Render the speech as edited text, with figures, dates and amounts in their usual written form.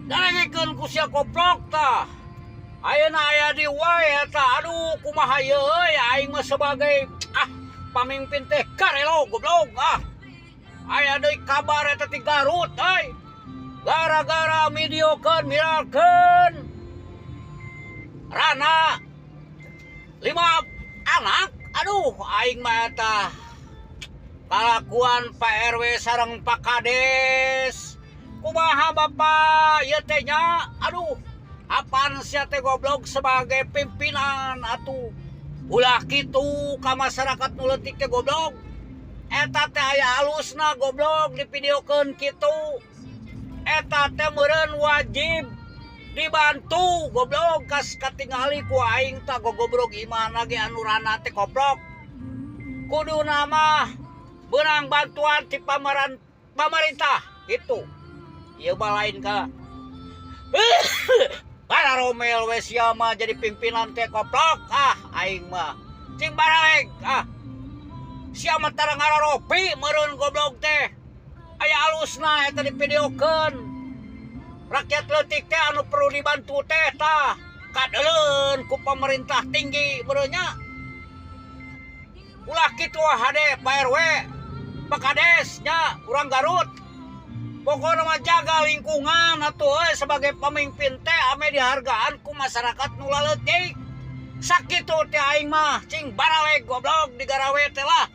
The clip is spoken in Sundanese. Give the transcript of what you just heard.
Daregekeun ku sia, koplok. Tah, ayeuna aya di wae eta. Aduh, kumaha ieu euy? Aing mah sebagai pamimpin teh karelo, goblok. Ah, aya deui kabar eta ti Garut euy, gara-gara videokeun, viralkeun randa lima anak. Aduh, aing mah eta kalakuan Pak RW sareng Pak Kades kumaha, Bapak, ieu teh nya? Aduh, apaan sia teh, goblok? Sebagai pimpinan atuh ulah kitu ka masyarakat nu leutik teh, goblok. Eta teh aya alusna, goblok, divideokeun kitu. Eta teh meureun wajib dibantu, goblok. Kas katingali ku aing tah, gogobrog imana ge anu randa teh, koplok. Kuduna mah beunang bantuan ti pamarentah itu. Ieu mah lain ka para romel we sia mah jadi pimpinan teh, koplok. Ah, aing mah cing baraleg. Ah, sia mah tara ngararopi meureun, goblok teh. Aya alusna eta divideokeun rakyat leutik teh anu perlu dibantu teh. Tah, kadeuleun ku pemerintah tinggi meureun nya. Ulah kitu ah, hade Pak RW, Pak Kades nya, urang Garut. Pokoknya mah jaga lingkungan atuh euy. Sebagai pemimpin teh ame dihargaan ku masyarakat nu laleutik. Sakitu teh aing mah, cing baraleg, goblok, digarawe teh lah.